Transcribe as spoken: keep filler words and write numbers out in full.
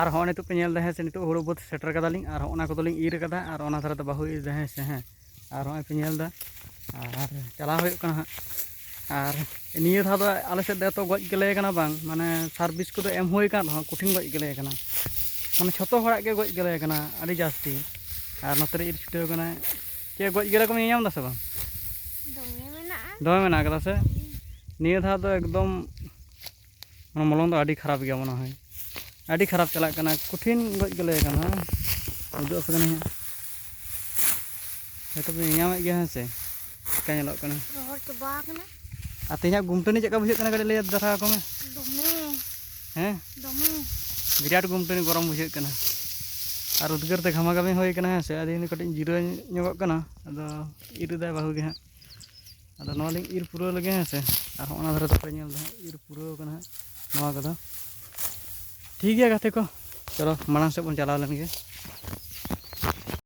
ᱟᱨ ᱦᱚᱸᱜᱼᱚᱭ ᱱᱤᱛᱚᱜ ᱯᱮ ᱧᱮᱞ ᱮᱫᱟ, ᱦᱮᱸ ᱥᱮ, ᱱᱤᱛᱚᱜ ᱦᱩᱲᱩ ᱵᱟᱹᱫᱽ ᱥᱮᱴᱮᱨ ᱠᱟᱫᱟᱞᱤᱧ, ᱟᱨ ᱦᱚᱸᱜᱼᱚ ᱱᱟ ᱠᱚᱫᱚᱞᱤᱧ ᱤᱨ ᱠᱟᱫᱟ, ᱟᱨ ᱚᱱᱟ ᱫᱷᱟᱨᱮ ᱫᱚ ᱵᱟᱹᱦᱩ ᱤᱨ ᱮᱫᱟ, ᱦᱮᱸ ᱥᱮ, ᱦᱮᱸ᱾ ᱟᱨ ᱦᱚᱸᱜᱼᱚᱭ ᱯᱮ ᱧᱮᱞ ᱮᱫᱟ, ᱟᱨ ᱱᱤᱭᱟᱹ ᱫᱷᱟᱣ ᱫᱚ ᱟᱞᱮ ᱥᱮᱫ ᱫᱚ ᱮᱛᱚ ᱜᱚᱡ ᱜᱮᱞᱮ ᱠᱟᱱᱟ ᱵᱟᱝ, ᱢᱟᱱᱮ ᱥᱟᱨ ᱵᱤᱥ ᱠᱚᱫᱚ ᱮᱢ ᱦᱩᱭ ᱟᱠᱟᱱ ᱨᱮᱦᱚᱸ ᱠᱚᱴᱷᱤᱱ ᱜᱚᱡ ᱜᱮᱞᱮ ᱠᱟᱱᱟ, ᱢᱟᱱᱮ ᱡᱷᱚᱛᱚ ᱦᱚᱲᱟᱜ ᱜᱮ ᱜᱚᱡ ᱜᱮᱞᱮ ᱠᱟᱱᱟ ᱟᱹᱰᱤ ᱡᱟᱹᱥᱛᱤ᱾ ᱟᱨ ᱱᱚᱛᱮ ᱨᱮ ᱤᱨ ᱪᱷᱩᱴᱟᱹᱣ ᱠᱟᱱᱟᱭ᱾ ᱪᱮᱫ ᱜᱚᱡ ᱜᱮᱞᱮ ᱠᱚᱢ ᱧᱮᱞ ᱧᱟᱢ ᱮᱫᱟ ᱥᱮ ᱵᱟᱝ? ᱫᱚᱢᱮ ᱢᱮᱱᱟᱜᱼᱟ᱾ ᱫᱚᱢᱮ ᱢᱮᱱᱟᱜ ᱠᱟᱫᱟ ᱥᱮ? ᱱᱤᱭᱟᱹ ᱫᱷᱟᱣ ᱫᱚ ᱮᱠᱫᱚᱢ ᱢᱟᱱᱮ ᱢᱚᱞᱚᱝ ᱫᱚ ᱟᱹᱰᱤ ᱠᱷᱟᱨᱟᱯ ᱜᱮᱭᱟ ᱢᱚᱱᱮ ᱦᱚᱭ, ᱟᱹᱰᱤ ᱠᱷᱟᱨᱟᱯ ᱪᱟᱞᱟᱜ ᱠᱟᱱᱟ, ᱠᱚᱴᱷᱤᱱ ᱜᱚᱡ ᱜᱮᱞᱮ ᱠᱟᱱᱟ᱾ ᱩᱫᱩᱜ ᱟᱯᱮ ᱠᱟᱹᱱᱟᱹᱧ ᱦᱟᱸᱜ, ᱦᱚᱭᱛᱳ ᱯᱮ ᱧᱮᱧᱟᱢᱮᱫ ᱜᱮᱭᱟ, ᱦᱮᱸ ᱥᱮ, ᱪᱮᱠᱟ ᱧᱮᱞᱚᱜ ᱠᱟᱱᱟ᱾ ᱨᱚᱦᱚᱲ ᱪᱟᱵᱟ ᱟᱠᱟᱱᱟ᱾ ᱟᱨ ᱛᱮᱦᱮᱧᱟᱜ ᱜᱩᱢᱴᱟᱹᱱᱤ ᱪᱮᱫ ᱞᱮᱠᱟ ᱵᱩᱡᱷᱟᱹᱜ ᱠᱟᱱᱟ, ᱠᱟᱹᱴᱤᱡ ᱞᱟᱹᱭ ᱫᱷᱟᱨᱟ ᱟᱠᱚ ᱢᱮ᱾ ᱫᱚᱢᱮ᱾ ᱦᱮᱸ? ᱫᱚᱢᱮ᱾ ᱵᱤᱨᱟᱴ ᱜᱩᱢᱴᱟᱹᱱᱤ ᱜᱚᱨᱚᱢ ᱵᱩᱡᱷᱟᱹᱜ ᱠᱟᱱᱟ᱾ ᱟᱨ ᱩᱫᱽᱜᱟᱹᱨ ᱛᱮ ᱜᱷᱟᱢᱟ ᱜᱷᱟᱢᱤ ᱦᱩᱭ ᱠᱟᱱᱟ, ᱦᱮᱸ ᱥᱮ? ᱟᱫᱚ ᱤᱧ ᱫᱚ ᱠᱟᱹᱴᱤᱡ ᱤᱧ ᱡᱤᱨᱟᱹᱣ ᱧᱚᱜᱚᱜ ᱠᱟᱱᱟ᱾ ᱟᱫᱚ ᱤᱨ ᱮᱫᱟᱭ ᱵᱟᱹᱦᱩ ᱜᱮ ᱦᱟᱸᱜ᱾ ᱟᱫᱚ ᱱᱚᱣᱟ ᱞᱤᱧ ᱤᱨ ᱯᱩᱨᱟᱹᱣ ᱞᱮᱜᱮ, ᱦᱮᱸ ᱥᱮ? ᱟᱨ ᱦᱚᱸᱜᱼᱚ ᱱᱟ ᱫᱷᱟᱨᱮ ᱫᱚᱯᱮ ᱧᱮᱞ ᱮᱫᱟ ᱦᱟᱸᱜ, ᱤᱨ ᱯᱩᱨᱟᱹᱣ ᱠᱟᱱᱟ ᱦᱟᱸᱜ ᱱᱚᱣᱟ ᱠᱚᱫᱚ᱾ ᱴᱷᱤᱠ ᱜᱮᱭᱟ ᱜᱟᱛᱮ ᱠᱚ, ᱪᱚᱞᱚ ᱢᱟᱲᱟᱝ ᱥᱮᱫ ᱵᱚᱱ ᱪᱟᱞᱟᱣ ᱞᱮᱱ ᱜᱮ᱾